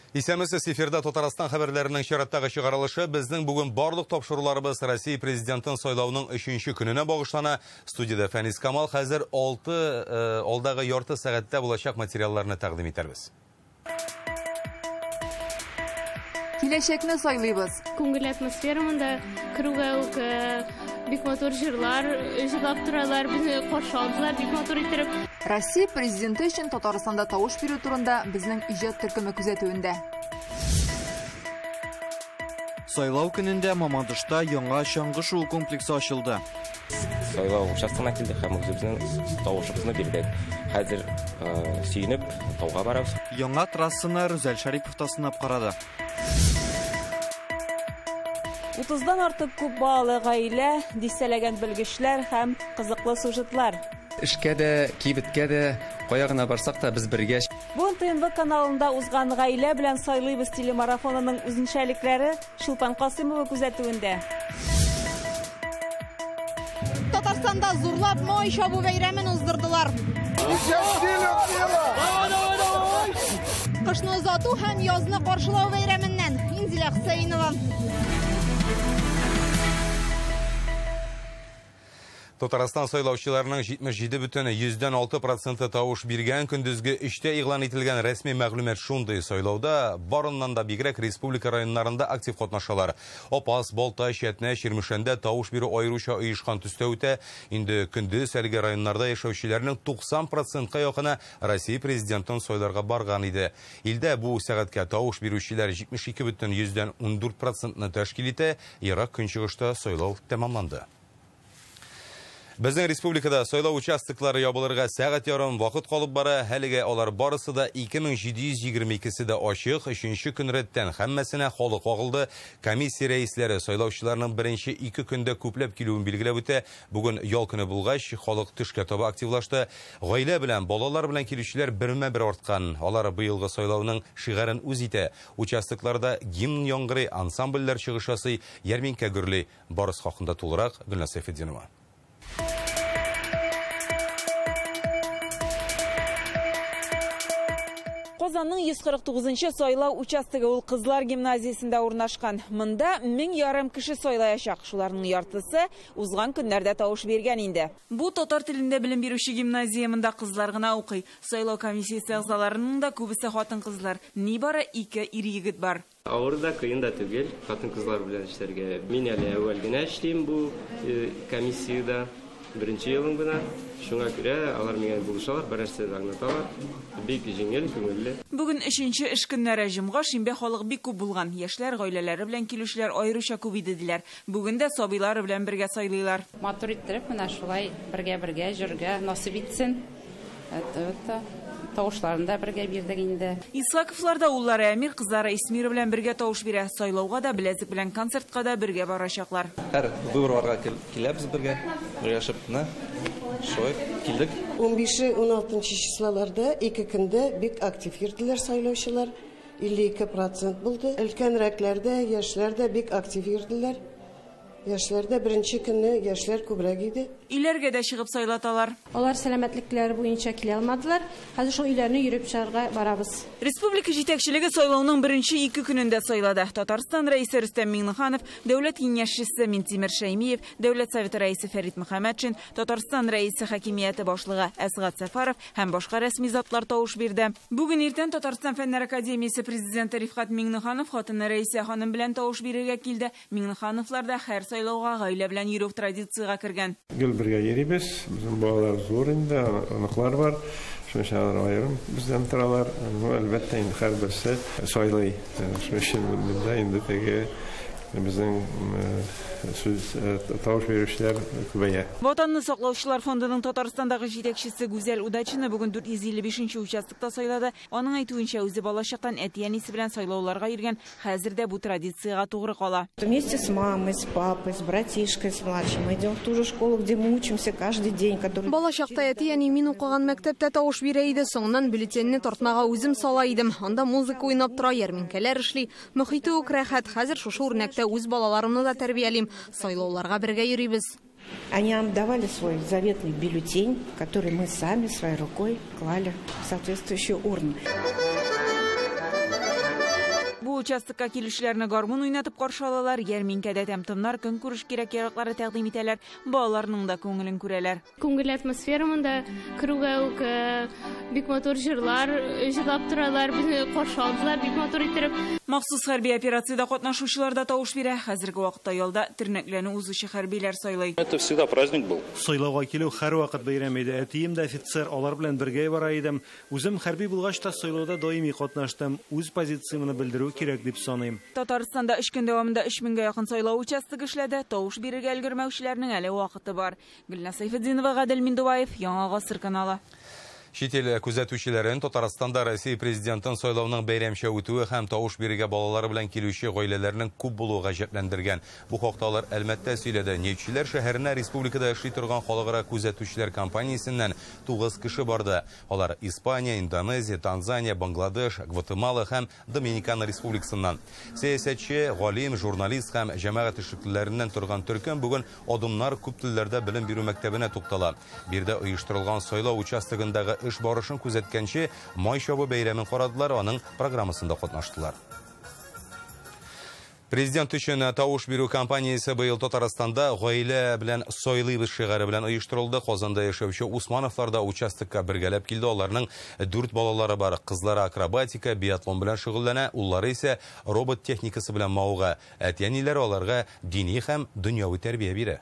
Исәнмесез, эфирда Татарстан хәбәрләренең чираттагы чыгарылышы. Безнең бүген барлык тапшыруларыбыз Россия президентын сайлауның 3-нче көненә багышлана. Студияда Фәнис Камал. Хәзер 6 алдагы ярты сәгатьтә булачак материалларны тәкъдим итәрбез. Киләчәкне сайлыйбыз. Күңелле атмосфера монда, керүгә үк бик матур җырлар җырлап торалар, безне каршы алдылар бик матур иттереп. Россия президенты өчен Татарстанда тавыш бирү турында безнең иҗат төркеме күзәтүендә. Сайлау көнендә Мамадышта яңа чаңгы шуу комплексы ачылды. Сайлау участогына килдек һәм үзебезнең тавышыбызны бирдек. Хәзер сөенеп тауга барабыз. Яңа трассаны Рүзәл Шәрипов та сынап карады. 30-дан артык күп балалы гаилә, дистәләгән белгечләр һәм кызыклы сюжетлар. Эшкә дә, кибеткә дә, кая гына барсак та без бергә. Бүген ТНВ каналында узган гаилә белән сайлыйбыз телемарафонының үзенчәлекләре Чулпан Касымова күзәтүендә. Татарстанда зурлап май чабу бәйрәмен уздырдылар. Кышны озату һәм язны каршылау бәйрәменнән Инзилә Хөсәенова. Татарстан сайлаучыларының 77,6% тавыш биргән көндезге 3-тә игълан ителгән рәсми мәгълүмат шундый: сайлауда барыннан да бигрәк республика районнарында актив катнашалар. Апас, Балтач, Әтнә, Чирмешәндә тавыш бирү аеруча оешкан төстә үтә. Инде көндез әлеге районнарда яшәүчеләрнең 90%-ка якыны Россия президентын сайларга барган иде. Илдә бу сәгатькә тавыш бирүчеләр 72,14%-ны тәшкил итә. Ерак көнчыгышта сайлау тәмамланды. Безнең республикада сайлау участоклары ябылырга сәгать ярым вакыт калып бара. Әлегә алар барысы да 2722-се дә ачык. 3-нче көн рәттән һәммәсенә халык агылды. Комиссия рәисләре сайлаучыларның беренче 2 көндә күпләп килүен билгеләп үтә. Бүген ял көне булгач, халык төшкә таба активлашты. Гаилә белән, балалар белән килүчеләр бермә-бер арткан. Алар быелгы сайлауның шигарен үз итә. Участокларда гимн яңгырый, ансамбльләр чыгыш ясый, ярминкә гөрли. Барысы хакында тулырак Гөлназ Сәйфетдинова. Казанның 149-нчы сайлау участогы ул кызлар гимназиясендә урнашкан. Монда 1500 кеше сайлаячак. Шуларның яртысы узган көннәрдә тавыш биргән инде. Бу татар телендә белем бирүче гимназия, монда кызлар гына укый. Сайлау комиссиясе әгъзаларының да күбесе хатын-кызлар. Нибары 2 ир-егет бар. Авыр да, кыен да түгел хатын-кызлар белән эшләргә. Мин әле әүвәл генә эшлим бу комиссиядә. Беренче елым гына, шуңа күрә алар миңа булышалар, бер нәрсә дә аңлаталар. Бик җиңел, күңелле. Бүген 3-нче эш көннәре, җомга, шимбә халык бик күп булган. Яшьләр, гаиләләре белән килүчеләр аеруча күп иде диләр. Бүген дә сабыйлары белән бергә сайлыйлар. Матур иттереп, менә шулай бергә-бергә җырга насыйп итсен. Тавышларын да бергә бирдек инде. Исаковлар да уллары Әмир, кызлары Исмира белән бергә тавыш бирә. Сайлауга да, беләзек белән концертка да бергә барачаклар. Һәр выборларга киләбез бергә, берләшеп, менә шулай килдек. 15-16 числоларда 2 көндә бик актив йөрделәр сайлаучылар. 52% булды. Өлкәнрәкләр дә, яшьләр дә бик актив йөрделәр. Яшьләрдә беренче көнне яшьләр күбрәк иде. Өйләргә дә чыгып сайлаталар. Алар сәламәтлекләре буенча килә алмадылар. Хәзер шул өйләрне йөреп чыгарга барабыз. Республика җитәкчелеге сайлауның беренче 2 көнендә сайлады. Татарстан рәисе Рөстәм Миңнеханов, дәүләт киңәшчесе Минтимер Шәймиев, Дәүләт советы рәисе Фәрит Мөхәммәтшин, Татарстан рәисе хакимияте башлыгы Әсгать Сәфәров һәм башка рәсми затлар тавыш бирде. Бүген иртән Татарстан Фәннәр академиясе президенты Рифкать Миңнеханов хатыны Рәисә ханым белән тавыш бирергә килде. Миңнехановлар да һәр сайлауга гаилә белән йөрү традициягә кергән. Гел бергә йөрибез. Безнең балалар зур инде, оныклар бар. Шуның өчен алар аерым бездән торалар. Ну, әлбәттә, инде һәрберсе сайлый. Шуның өчен монда инде теге безнең сүз тавыш бирүчеләр күбәя. Ватанны саклаучылар фондының Татарстандагы җитәкчесе Гүзәл Удачина бүген 455-нче участокта сайлады. Аның әйтүенчә, үзе балачактан әти-әнисе белән сайлауларга йөргән, хәзер дә бу традициягә тугры кала. Вместе с мамой, с папой, с братишкой, с младшим мы идем в ту же школу, где мы учимся каждый день, который Балачакта әти-әни мин укыган мәктәптә тавыш бирә иде. Соңыннан бюллетеньне тартмага үзем сала идем. Анда музыка уйнап тора, ярминкәләр эшли. Мөхите үк рәхәт. Хәзер шушы үрнәктә үз балаларымны да тәрбиялим. Сайлауларга бергә йөрибез. Они нам давали свой заветный бюллетень, который мы сами своей рукой клали в соответствующую урну. Участокка килүчеләрне гармун уйнатып каршы алалар, ярминкәдә тәм-томнар, көнкүреш кирәк-яраклары тәкъдим итәләр, балаларның да күңелен күрәләр. Күңелле атмосфера монда, керүгә үк бик матур җырлар җырлап торалар, безне каршы алдылар бик матур иттереп. Махсус хәрби операциядә катнашучылар да тавыш бирә. Хәзерге вакытта ялда тернәкләнү узучы хәрбиләр сайлый. Это всегда праздник был. Сайлауга килү һәрвакыт бәйрәм иде. Әтием дә офицер, алар белән бергә бара идем. Үзем хәрби булгач та сайлауда даими катнаштым. Үз позициямне белдерү кирәк дип саныйм. Татарстанда 3 көн дәвамында 3000гә якын сайлау участогы эшләде. Тавыш бирергә өлгермәүчеләрнең әле вакыты бар. Гөлназ Сайфетдинова, Гадел Миндубаев, Яңа Гасыр каналы. Чит ил күзәтүчеләрен Татарстанда Россия президентын сайлауның бәйрәмчә үтүе һәм тавыш бирергә балалары белән килүче гаиләләрнең күп булуы гаҗәпләндергән. Бу хакта алар Әлмәттә сөйләде. Нефтьчеләр шәһәренә республикада эшли торган халыкара күзәтүчеләр компаниясеннән 9 кеше барды. Алар Испания, Индонезия, Танзания, Бангладеш, Гватемала һәм Доминикана республикасыннан. Сәясәтче, галим, журналист һәм җәмәгать эшлеклеләреннән торган төркем бүген Адымнар күп телләрдә белем бирү мәктәбенә туктала. Биредә оештырылган сайлау участогындагы эш барышын күзәткәнче май чабу бәйрәмен карадылар, аның программасында катнаштылар. Президент өчен тавыш бирү кампаниясе быел Татарстанда гаилә белән сайлыйбыз шигаре белән оештырылды. Казанда яшәүче Усмановлар да участокка бергәләп килде. Аларның 4 балалары бар. Кызлары акробатика, биатлон белән шөгыльләнә, уллары исә робот техникасы белән мавыга. Әти-әниләре аларга дини һәм дөньяви тәрбия бирә.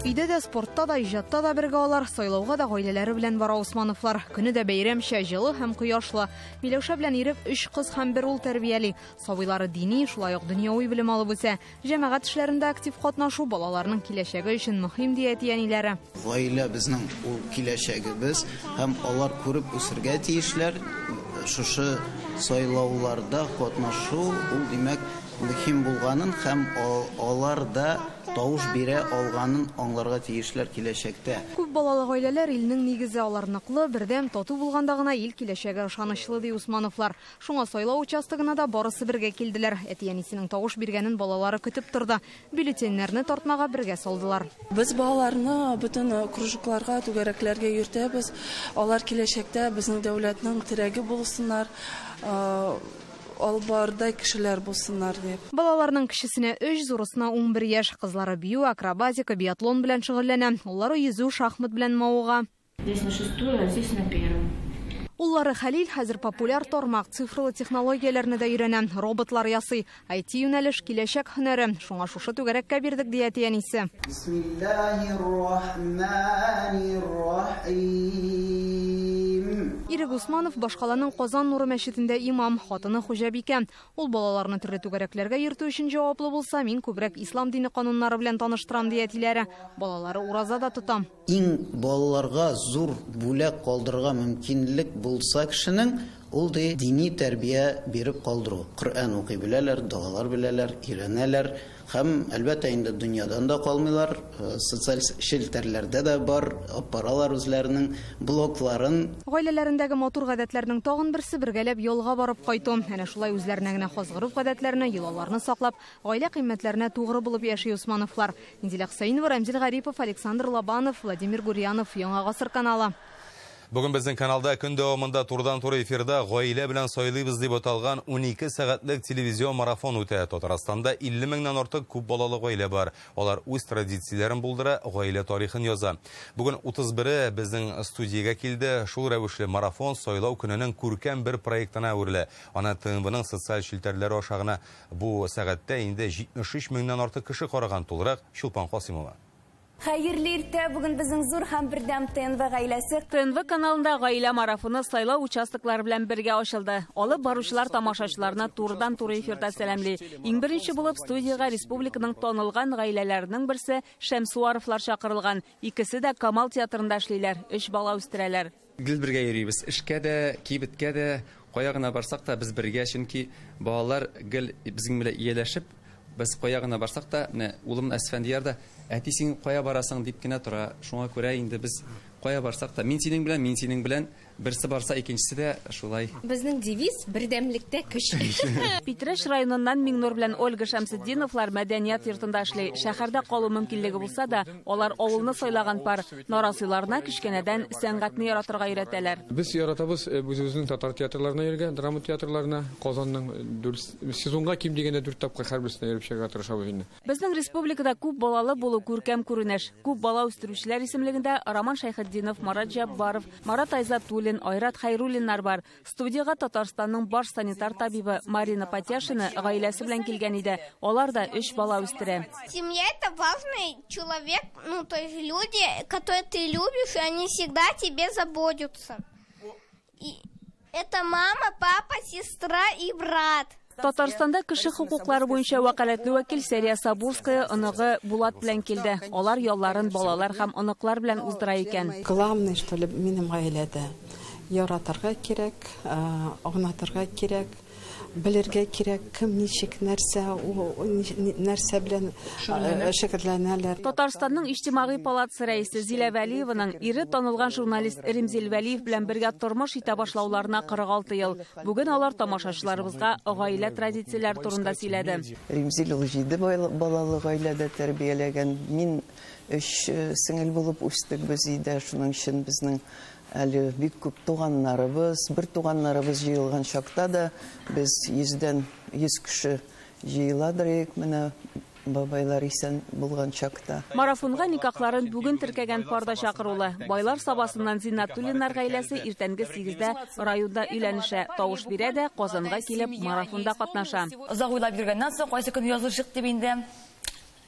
Өйдә дә, спортта да, иҗатта да бергә алар, сайлауга да гаиләләре белән бара Усмановлар. Көне дә бәйрәмчә, җылы һәм кояшлы. Миләүшә белән Ирек 3 кыз һәм 1 ул тәрбияли. Сабыйлары дини, шулай ук дөньяви белем алып үсә. Җәмәгать эшләрендә актив катнашу балаларның киләчәге өчен мөһим, ди әти-әниләре. Гаилә безнең ул киләчәгебез һәм алар күреп үсергә тиешләр. Шушы сайлауларда катнашу ул димәк мөһим булганын һәм алар да тавыш бирә алганын аңларга тиешләр киләчәктә. Күп балалы гаиләләр илнең нигезе, алар ныклы, бердәм, тату булганда гына ил киләчәге ышанычлы, ди Усмановлар. Шуңа сайлау участогына да барысы бергә килделәр. Әти-әнисенең тавыш биргәнен балалары көтеп торды. Бюллетеньнәрне тартмага бергә салдылар. Без балаларны бөтен кружокларга, түгәрәкләргә йөртәбез. Алар киләчәктә безнең дәүләтнең терәге булсыннар. Албардай кешеләр булсыннар дип. Балаларның кечесенә 3, зурысына 11 яшь. Кызлары бию, акробатика, биатлон белән шөгыльләнә. Уллары йөзү, шахмат белән мавыга. Здесь на 6-ю, а здесь на 1-ю. Уллары Хәлил хәзер популяр тармак, цифрлы технологияләрне дә өйрәнә, роботлар ясый. IT юнәлеш киләчәк һөнәре. Шуңа шушы түгәрәккә бирдек, ди әти-әнисе. Бисмиллаһир-рахманир-рахим. Ирек Усманов башкаланың Казан нуры мәчетендә имам, хатыны хуҗабикә. Ул балаларны төрле түгәрәкләргә йөртү өчен җаваплы булса, мин күбрәк ислам дине кануннары белән таныштырам, ди әтиләре. Балалары ураза да тота. Иң балаларга зур бүләк калдырырга мөмкинлек булса кешенең, ул ди дини тәрбия биреп калдыру. Коръән укый беләләр, догалар беләләр, өйрәнәләр һәм әлбәттә инде дөньядан да калмыйлар. Социаль челтәрләрдә дә бар, аппаралар үзләренең блогларын. Гаиләләрендәге матур гадәтләрнең тагын берсе бергәләп ялга барып кайту. Әнә шулай үзләренә генә хас гореф-гадәтләрне, йолаларны саклап, гаилә кыйммәтләренә тугры булып яши Усмановлар. Инзилә Хөсәенова, Рәмзил Гарипов, Александр Лобанов, Владимир Гурьянов, Яңа Гасыр каналы. Бүген безнең каналда көн дәвамында турыдан-туры эфирда гаилә белән сайлыйбыз дип аталган 12 сәгатьлек телевизион марафон үтә. Татарстанда 50 меңнән артык күп балалы гаилә бар. Алар үз традицияләрен булдыра, гаилә тарихын яза. Бүген 31-е безнең студиягә килде. Шул рәвешле марафон сайлау көненең күркәм бер проектына әверелә. Аны ТНВның социаль челтәрләре аша гына бу сәгатьтә инде 73 меңнән артык кеше караган. Тулырак Чулпан Касимова. Хәерле иртә, бүген безнең зур һәм бердәм ТНВ гаиләсе. ТНВ каналында гаилә марафоны сайлау участоклары белән бергә ачылды. Алып баручылар тамашачыларны турыдан-туры эфирда сәламли. Иң беренче булып студиягә республиканың танылган гаиләләренең берсе Шәмсуаровлар чакырылган. Икесе дә Камал театрында эшлиләр, 3 бала үстерәләр. Гел бергә йөрибез. Эшкә дә, кибеткә дә, кая гына барсак та без бергә, чөнки балалар гел безнең белән ияләшеп, без кая гына барсак та, менә улым Әсфәндияр да, әти син кая барасың дип кенә тора. Шуңа күрә инде без кая барсак та, мин синең белән, мин синең белән Берсе барса, икенчесе дә шулай. Безнең девиз бердәмлектә көч. Питрәч районыннан Миңнур белән Ольга Шәмсетдиновлар мәдәният йортында эшли. Шәһәрдә калу мөмкинлеге булса да, алар авылны сайлаган пар. Нарасыйларына кечкенәдән сәнгатьне яратырга өйрәтәләр. Без яратабыз үзебезнең татар театрларына йөргән, драма театрларына. Казанның сезонга ким дигәндә 4 тапкыр һәрберсенә йөреп чыгарга тырышабыз инде. Безнең республикада күп балалы булу күркәм күренеш. Күп бала үстерүчеләр исемлегендә Роман Шәйхетдинов, Марат Җаббаров, Марат Айзатуллин, Айрат Хайруллиннар бар. Студияга Татарстанның баш санитар табибы Марина Патяшина гаиләсе белән килгән иде. Алар да 3 бала үстерә. Семья это важный человек, ну то есть люди, которые ты любишь, и они всегда тебе заботятся. И это мама, папа, сестра и брат. Татарстанда кеше хокуклары буенча вәкаләтле вәкил Сәрия Сабурская оныгы Булат белән килде. Алар ялларын балалар һәм оныклар белән уздыра икән. Главное, что ли, минем гаиләдә яратырга кирәк, аңлатырга кирәк, белергә кирәк, кем ничек нәрсә, нәрсә белән шөгыльләнәләр. Татарстанның Иҗтимагый палатасы рәисе Зилә Вәлиеваның ире танылган журналист Римзил Вәлиев белән бергә тормыш итә башлауларына 46 ел. Бүген алар тамашачыларыбызга гаилә традицияләре турында сөйләде. Римзил ул 7 балалы гаиләдә тәрбияләгән. Мин 3 сеңел булып үстек без өйдә, шуның өчен безнең әле бик күп туганнарыбыз, бер туганнарыбыз җыелган чакта да без 100 кеше җыеладыр идек, менә бабайлар исән булган чакта. Марафонга никахларын бүген теркәгән парда чакырулы. Байлар Сабасыннан Зиннатуллиннар гаиләсе иртәнге 8-дә районда өйләнешә, тавыш бирә дә Казанга килеп марафонда катнаша. Озак уйлап йөргәннән соң кайсы көн язылышык дип инде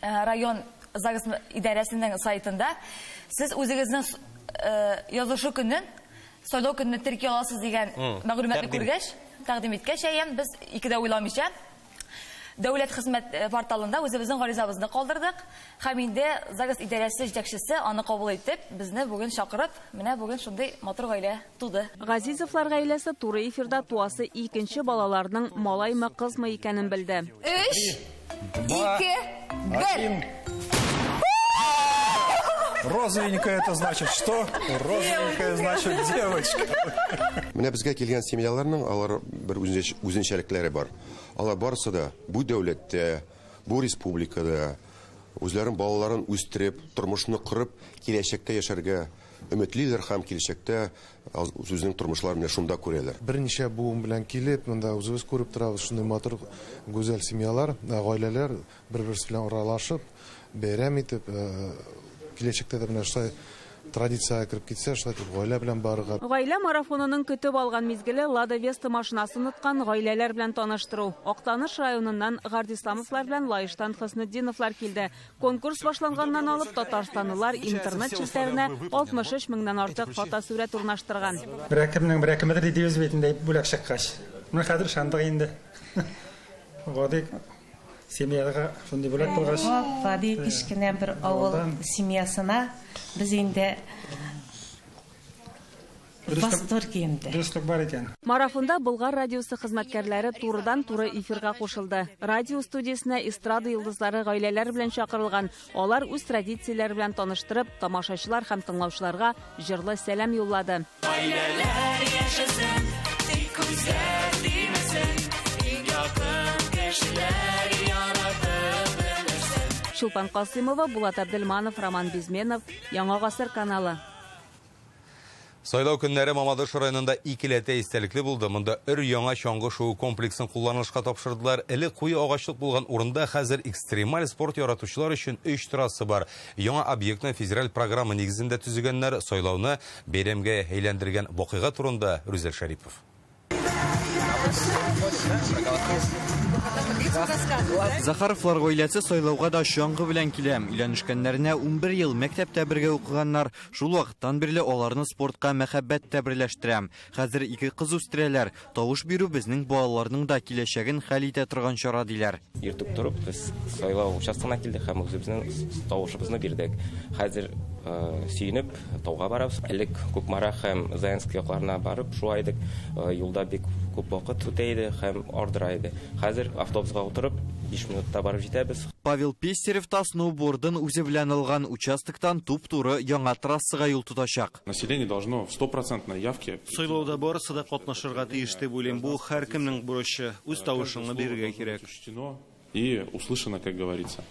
район ЗАГС идарәсенең сайтында сез үзегезнең язылышу көнен, сайлау көнен терки аласыз дигән мәгълүматны күргәч, тәкъдим иткәч, әйем, без ике дә уйламыйча дәүләт хезмәт порталында үзебезнең гаризабызны калдырдык һәм инде ЗАГС идарәсе җитәкчесе аны кабул итеп, безне бүген чакырып, менә бүген шундый матур гаилә туды. Газизовлар гаиләсе туры эфирда туасы икенче балаларның малаймы, кызмы икәнен белде. 3 2 1. Розовенькая это значит что? Розовенькая значит девочка. Менә безгә килгән семьяларның алар бер үзенчәлекләре бар. Алар барысы да бу дәүләттә, бу республикада үзләрен балаларын үстереп, тормышны корып, киләчәктә яшәргә өметлиләр һәм киләчәктә үзенең тормышларын менә шунда күрәләр. Берничә буын белән килеп, монда үзебез күреп торабыз шундый матур, гүзәл семьялар, гаиләләр бер-берсе белән аралашып, бәйрәм итеп, киләчәктә дә менә шулай традициягә кереп китсә, шулай итеп гаилә белән барырга. Гаилә марафонының көтеп алган мизгеле Лада Веста машинасын откан гаиләләр белән таныштыру. Актаныш районыннан Гардисламовлар белән Лаештан Хөснетдиновлар килде. Конкурс башланганнан алып татарстанлылар интернет челтәренә 63 меңнән артык фотосурәт урнаштырган. Берәкемнең берәкемедер дибез бит инде бүләк чыккач. Менә хәзер шандык инде. Гади семьяга шундый бүләк булгач. Гади кечкенә бер авыл семьясына без инде восторг инде. Дуслык бар икән. Марафонда Болгар радиосы хезмәткәрләре турыдан-туры эфирга кушылды. Радио студиясенә эстрада йолдызлары гаиләләр белән чакырылган. Алар үз традицияләре белән таныштырып, тамашачылар һәм тыңлаучыларга җырлы сәлам юллады. Гаиләләр яшәсен, тик күзләр тимәсен, иң якын кешеләр яратып белерсен. Чулпан Касымова, Булат Абделманов, Роман Безменов, Яңа Гасыр каналы. Сайлау көннәре Мамадыш районында икеләтә истәлекле булды. Монда өр яңа чаңгы шуу комплексын кулланылышка тапшырдылар. Элек куе агачлык булган урында хәзер экстремаль спорт яратучылар өчен 3 трасса бар. Яңа объектны федераль программа нигезендә төзегәннәр. Сайлауны бәйрәмгә әйләндергән вакыйга турында Рүзәл Шәрипов. Захаровлар гаиләсе сайлауга да чаңгы белән килә. Өйләнешкәннәренә 11 ел мәктәптә бергә укыганнар. Шул вакыттан бирле аларны спортка мәхәббәт тә берләштерә. Хәзер 2 кыз үстерәләр. Тавыш бирү безнең балаларның да киләчәген хәл итә торган чара диләр. Иртүк торып без сайлау участогына килдек һәм үзебезнең тавышыбызны бирдек. Хәзер сөенеп тауга барабыз. Элек Кукмара һәм Заянск якларына барып шулай идек. Юлда бик күп вакыт үтә иде һәм ардыра иде. Хәзер автобусга утырып 5 минутта барып җитәбез. Павел Пестерев та сноубордын үзе белән алган участоктан туп-туры яңа трассага юл тотачак. Население должно в стопроцентной явке. Сайлауда барысы да катнашырга тиеш дип уйлыйм. Бу һәркемнең бурычы. Үз тавышыңны бирергә кирәк. И услышано, как говорится.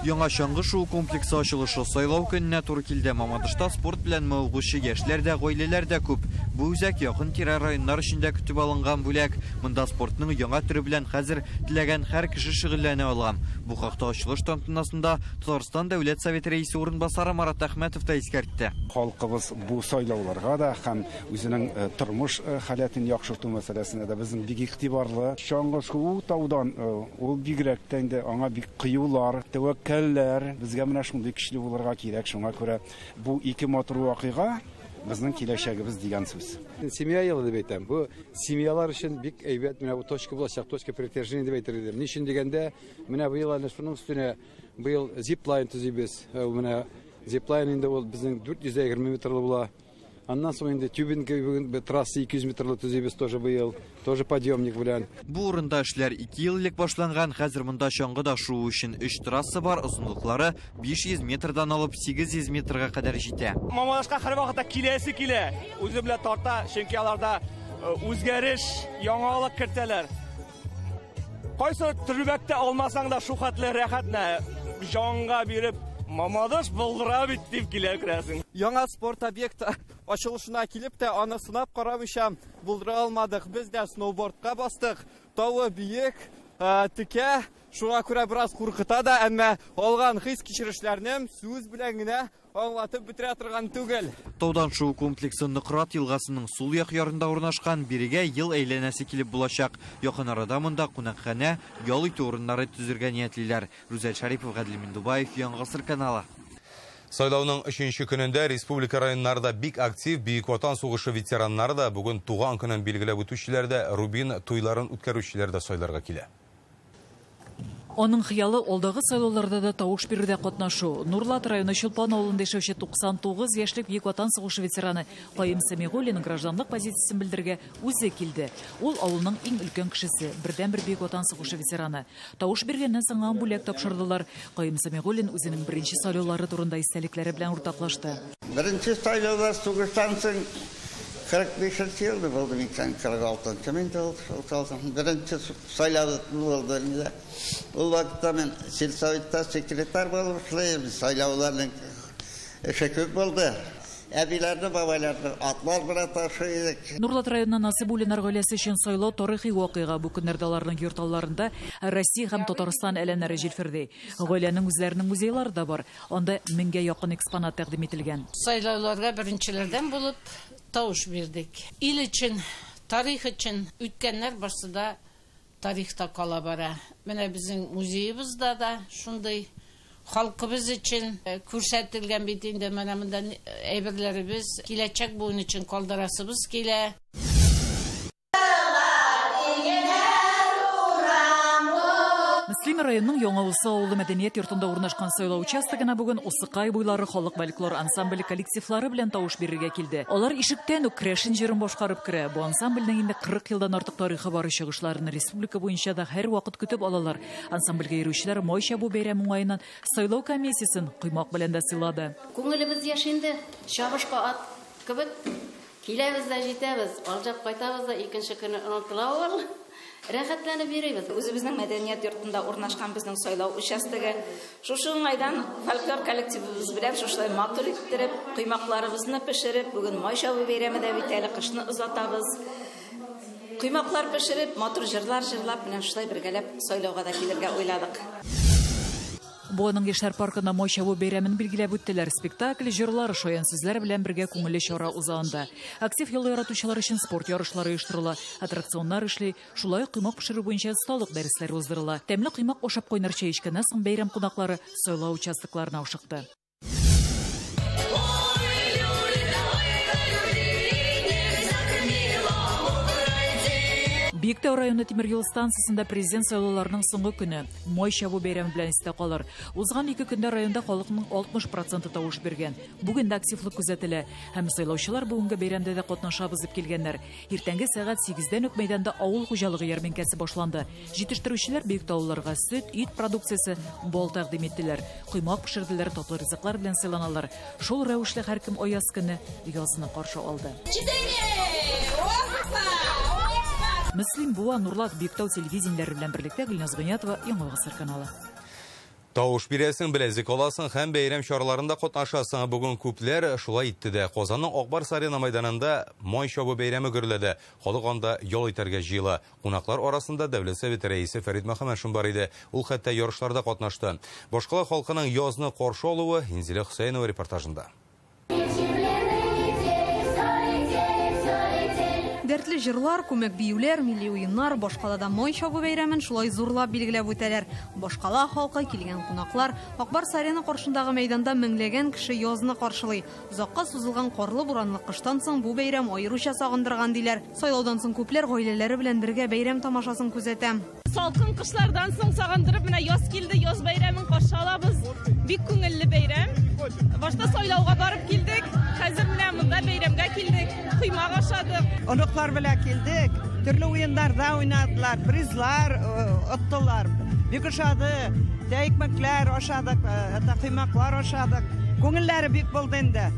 Яңа чаңгы шуу комплексы ачылышы сайлау көненә туры килде. Мамадышта спорт белән мавыгучы яшьләр дә, гаиләләр дә күп. Бу үзәк якын тирә районнар өчен дә көтеп алынган бүләк. Монда спортның яңа төре белән хәзер теләгән һәр кеше шөгыльләнә ала. Бу хакта ачылыш тантанасында Татарстан Дәүләт Советы рәисе урынбасары Марат Әхмәтов та искәртте. Халкыбыз бу сайлауларга да һәм үзенең тормыш халәтен яхшырту мәсьәләсенә дә безнең бик игътибарлы. Чаңгы шуу таудан ул бигрәк тә инде аңа бик кыюлар, тәвәккәл. Безгә менә шундый көчле булырга кирәк. Шуңа күрә бу ике матур вакыйга безнең киләчәгебез дигән сүз. Семья елы дип әйтәм. Бу семьялар өчен бик әйбәт менә бу точка булачак, точка притяжения дип әйтер идем. Ни өчен дигәндә, менә быел әнә шуның өстенә быел зиплайн төзибез. Менә зиплайн инде ул безнең 420 метрлы була. Аннан соң инде тюбинг трасса 200 метрлы төзибез тоже быел, тоже подъемник белән. Бу урында эшләр 2 ел элек башланган. Хәзер монда чаңгыда шуу өчен 3 трасса бар, озынлыклары 500 метрдан алып 800 метрга кадәр җитә. Мамадышка һәр вакытта киләсе килә. Үзе белән тарта, чөнки аларда үзгәреш, яңалык кертәләр. Кайсы төбәктә алмасаң да шу хәтле рәхәт җанга биреп Мамадыш булдыра бит дип килә керәсең. Яңа спорт объекты ачылышына килеп тә аны сынап карамыйча булдыра алмадык. Без дә сноубордка бастык. Тавы биек, текә, шуңа күрә бераз куркыта да, әмма алган хис-кичерешләрне сүз белән генә аңлатып бетерә торган түгел. Таудан шуу комплексы Нократ елгасының сул як ярында урнашкан. Бирегә ел әйләнәсе килеп булачак. Якын арада монда кунакханә, ял итү урыннары төзергә ниятлиләр. Рүзәл Шарипов, Гадел Миндубаев, Яңа Гасыр каналы. Сайлауның 3-нче көнендә республика районнарында бик актив Бөек Ватан сугышы ветераннары да, бүген туган көнен билгеләп үтүчеләр дә, Рубин туйларын үткәрүчеләр дә сайларга килә. Аның хыялы алдагы сайлауларда да тавыш бирүдә катнашу. Нурлат районы Чулпан авылында яшәүче 99 яшьлек Бөек Ватан сугышы ветераны Каюм Сәмигуллин гражданлык позициясен белдерергә үзе килде. Ул авылның иң өлкән кешесе, бердәнбер Бөек Ватан сугышы ветераны. Тавыш биргәннән соң аңа бүләк тапшырдылар. Каюм Сәмигуллин үзенең беренче сайлаулары турында истәлекләре белән уртаклашты. Беренче сайлаулар сугыштан соң 45 елда булды микән, 46-нчы мин дә беренче сайлау булды инде. Ул вакытта мин сельсоветта секретарь булып эшләйм, сайлауларның эше күп булды. Әбиләрне, бабайларны атлар белән ташый идек. Нурлат районының Насыйбуллиннар гаиләсе өчен сайлау тарихи вакыйга. Бу көннәрдә аларның йорт алларында Россия һәм Татарстан әләмнәре җилферди. Гаиләнең үзләренең музейлары да бар. Анда 1000гә якын экспонат тәкъдим ителгән. Сайлауларга беренчеләрдән булып тавыш бирдек. Ил өчен, тарих өчен үткәннәр барсы да тарихта кала бара. Менә безнең музеебызда да шундый халкыбыз өчен күрсәтелгән бит инде менә монда әйберләребез киләчәк буын өчен калдырасыбыз килә. Мөслим районының Яңа Усы авылы мәдәният йортында урнашкан сайлау участогына бүген Усыкай буйлары халык фольклор ансамбле коллективлары белән тавыш бирергә килде. Алар ишектән үк керәшен җырын башкарып керә. Бу ансамбльнең инде 40 елдан артык тарихы бар. Чыгышларын республика буенча да һәр вакыт көтеп алалар. Ансамбльгә йөрүчеләр май чабу бәйрәме уңаеннан сайлау комиссиясен коймак белән дә сыйлады. Күңелебез яшь инде, чабышка ат кебек киләбез дә җитәбез, алҗап кайтабыз да икенче көнне онытыла ул. Рәхәтләнеп йөрибез. Үзебезнең мәдәният йортында урнашкан безнең сайлау участогы. Шушы уңайдан фольклор коллективыбыз белән шушылай матур иттереп, коймакларыбызны пешереп, бүген май чабу бәйрәме дә бит әле, кышны озатабыз. Коймаклар пешереп, матур җырлар җырлап, менә шулай бергәләп сайлауга да килергә уйладык. Буаның яшьләр паркында май чабу бәйрәмен билгеләп үттеләр. Спектакль, җырлар, шаян сүзләр белән бергә күңелле чара уза анда. Актив ял яратучылар өчен спорт ярышлары оештырыла, аттракционнар эшли, шулай ук коймак пешерү буенча осталык дәресләре уздырыла. Тәмле коймак ашап кайнар чәй эчкәннән соң бәйрәм кунаклары сайлау участокларына ашыкты. Биектау районы тимер юл станциясендә президент сайлауларының соңгы көне Май чабу бәйрәме белән истә калыр. Узган 2 көндә районда халыкның 60% тавыш биргән. Бүген дә активлык күзәтелә һәм сайлаучылар бүгенге бәйрәмдә дә катнашабыз дип килгәннәр. Иртәнге сәгать 8-дән үк мәйданда авыл хуҗалыгы ярминкәсе башланды. Җитештерүчеләр биектаулыларга сөт, ит продукциясе, бал тәкъдим иттеләр. Коймак пешерделәр, татлы ризыклар белән сыйланалар. Шул рәвешле һәркем аяз көне язны каршы алды. Мөслим, Буа, Нурлат, Биектау телевидениеләре белән берлектә Гөлназ Гыйниятова, Яңа Гасыр каналы. Тавыш бирәсең, беләзек аласың һәм бәйрәм чараларында катнашасың. Бүген күпләр шулай итте дә. Казанның Ак Барс Арена мәйданында Май чабу бәйрәме гөрләде. Халык анда ял итәргә җыела. Кунаклар арасында Дәүләт Советы рәисе Фәрит Мөхәммәтшин бар иде. Ул хәтта ярышларда катнашты. Башкала халкының язны каршы алуы Инзилә Хөсәенова репортажында. Дәртле җырлар, күмәк биюләр, милли уеннар башкалада Май чабу бәйрәмен шулай зурлап билгеләп үтәләр. Башкала халкы, килгән кунаклар Ак Барс Арена каршындагы мәйданда меңләгән кеше язны каршылый. Озакка сузылган карлы буранлы кыштан соң бу бәйрәм аеруча сагындырган диләр. Сайлаудан соң күпләр гаиләләре белән бергә бәйрәм тамашасын күзәтә. Салкын кышлардан соң сагындырып менә яз килде, яз бәйрәмен каршы алабыз. Бик күңелле бәйрәм. Башта сайлауга барып килдек, хәзер менә монда бәйрәмгә килдек, коймак ашадык. Оныклар белән килдек, төрле уеннарда уйнадылар, призлар оттылар. Бик ошады, икмәкләр ашадык, коймаклар ашадык. Күңелләре бик булды инде.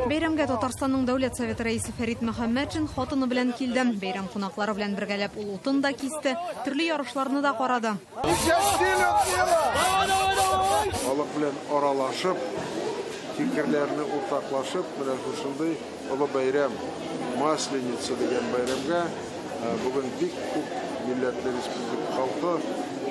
Бәйрәмгә Татарстанның Дәүләт Советы рәисе Фәрит Мөхәммәтшин хатыны белән килде. Бәйрәм кунаклары белән бергәләп ул утын да кисте, төрле ярышларны да карады. Халык белән аралашып, фикерләрне уртаклашып, менә шушындый олы бәйрәм, Масленица дигән бәйрәмгә бүген бик күп милләтле республика халкы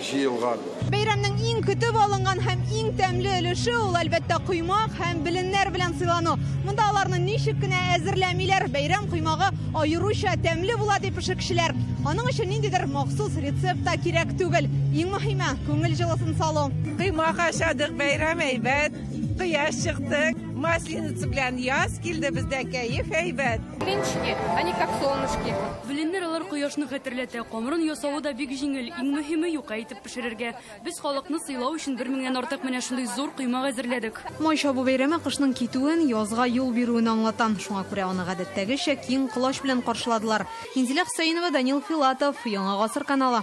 җыелган. Бәйрәмнең иң көтеп алынган һәм иң тәмле өлеше ул, әлбәттә, коймак һәм беленнәр белән сыйлану. Монда аларны ничек кенә әзерләмиләр, бәйрәм коймагы аеруча тәмле була дип пешекчеләр. Аның өчен ниндидер махсус рецепт та кирәк түгел. Иң мөһиме күңел җылысын салу. Коймак ашадык, бәйрәм әйбәт, кояш чыкты. Масленица белән яз килде, бездә кәеф әйбәт. Блинчики, они как солнышки. Беленнәр алар кояшны хәтерләтә, камырын ясавы да бик җиңел, иң мөһиме юка итеп пешерергә. Без халыкны сыйлау өчен 1000-нән артык менә шундый зур коймак әзерләдек. Май чабу бәйрәме кышның китүен, язга юл бирүен аңлата. Шуңа күрә аны гадәттәгечә киң колач белән каршыладылар. Инзилә Хөсәенова, Данил Филатов, Яңа Гасыр каналы.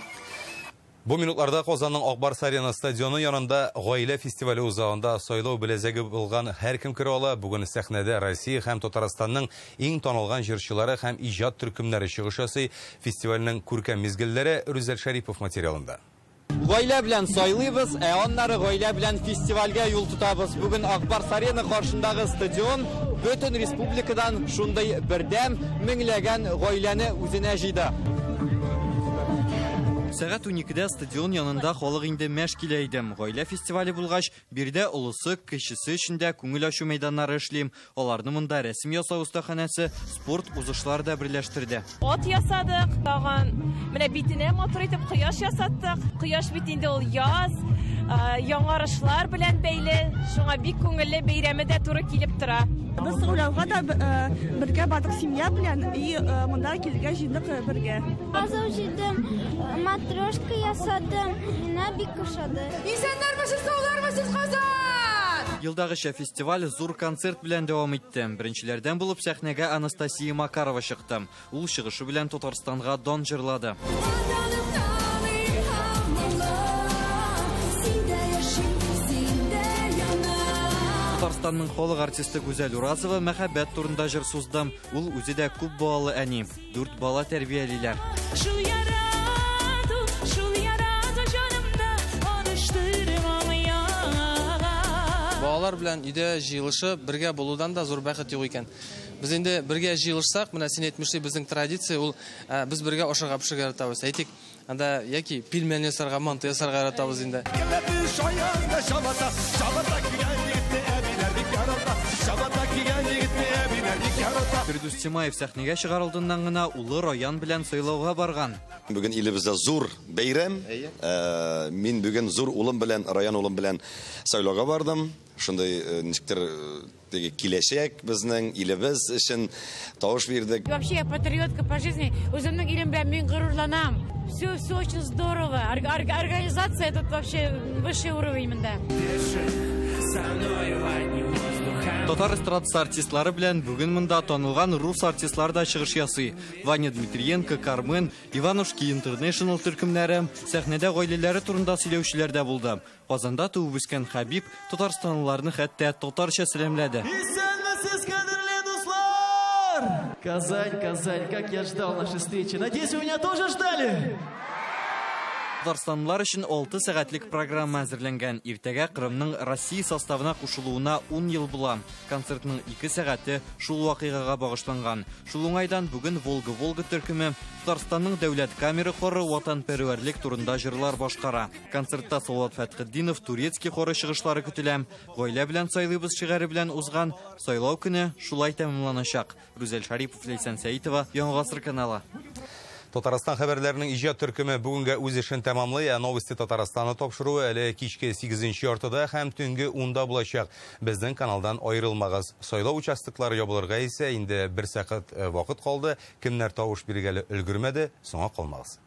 Бу минутларда Казанның Ак Барс Арена стадионы янында гаилә фестивале уза. Анда сайлау беләзеге булган һәркем керә ала. Бүген сәхнәдә Россия һәм Татарстанның иң танылган җырчылары һәм иҗат төркемнәре чыгыш ясый. Фестивальнең күркәм мизгелләре Рүзәл Шәрипов материалында. Гаилә белән сайлыйбыз, ә аннары гаилә белән фестивальгә юл тотабыз. Бүген Ак Барс Арена каршындагы стадион бөтен республикадан шундый бердәм меңләгән гаиләне үзенә җыйды. Сәгать 12-дә стадион янында халык инде мәш килә иде. Гаилә фестивале булгач, биредә олысы, кечесе өчен дә күңел ачу мәйданнары эшли. Аларны монда рәсем ясау остаханәсе, спорт узышлары да берләштерде. Ат ясадык, тагын менә битенә матур итеп кояш ясаттык. Кояш бит инде ул яз, яңарышлар белән бәйле. Шуңа бик күңелле бәйрәме дә туры килеп тора. Без сайлауга да бергә бардык семья белән, и монда килергә җыйдык бергә. Азау җыйдым, матрешка ясадым, миңа бик ошады. Исәннәрмесез, саулармысыз, Казан! Елдагыча фестиваль зур концерт белән дәвам итте. Беренчеләрдән булып сәхнәгә Анастасия Макарова чыкты. Ул чыгышы белән Татарстанга дан җырлады. Татарстанның халык артисты Гүзәл Уразова мәхәббәт турында җыр сузды. Ул үзе дә күп балалы әни, 4 бала тәрбиялиләр. Балалар белән өйдә җыелышып, бергә булудан да зур бәхет юк икән. Без инде бергә җыелышсак, менә син әйтмешли, безнең традиция ул, без бергә ашарга пешерергә яратабыз. Әйтик, анда яки пельмень ясарга, манты ясарга яратабыз инде. Фирдүс Тимаев сәхнәгә чыгар алдыннан гына улы Раян белән сайлауга барган. Бүген илебездә зур бәйрәм. Мин бүген зур улым белән, Раян улым белән сайлауга бардым. Шундый ничектер Теге киләчәк безнең илебез өчен тавыш бирдек. Вообще я патриотка по жизни. Үземнең илем белән мин горурланам. Все, все очень здорово. Организация тут вообще высший уровень монда. Татар эстрадасы артистлары белән бүген монда танылган рус артистлары да чыгыш ясый. Ваня Дмитриенко, Кармен, Иванушки Интернешнл төркемнәре, сәхнәдә гаиләләре турында сөйләүчеләр дә булды. Казанда туып үскән Хәбиб татарстанлыларны хәтта татарча сәламләде. Исәнмесез, кадерле дуслар! Казань, Казань, как я ждал нашей встречи. Надеюсь, вы меня тоже ждали? Татарстанлылар өчен 6 сәгатьлек программа әзерләнгән. Иртәгә Кырымның Россия составына кушылуына 10 ел була. Концертның 2 сәгате шул вакыйгага багышланган. Шул уңайдан бүген Волга-Волга төркеме Татарстанның дәүләт камера хоры ватанпәрвәрлек турында җырлар башкара. Концертта Салават Фәтхетдинов, Турецкий хоры чыгышлары көтелә. Гаилә белән сайлыйбыз шигаре белән узган сайлау көне шулай тәмамланачак. Рүзәл Шарипов, Ләйсән Сәитова, Яңа Гасыр каналы. Татарстан хәбәрләренең иҗат төркеме бүгенгә үз эшен тәмамлый, ә Новости Татарстаны тапшыруы әле кичке 8:30 һәм төнге 10-да булачак. Безнең каналдан аерылмагыз. Сайлау участоклары ябылырга исә инде бер сәгать вакыт калды. Кемнәр тавыш бирергә өлгермәде, соңга калмагыз.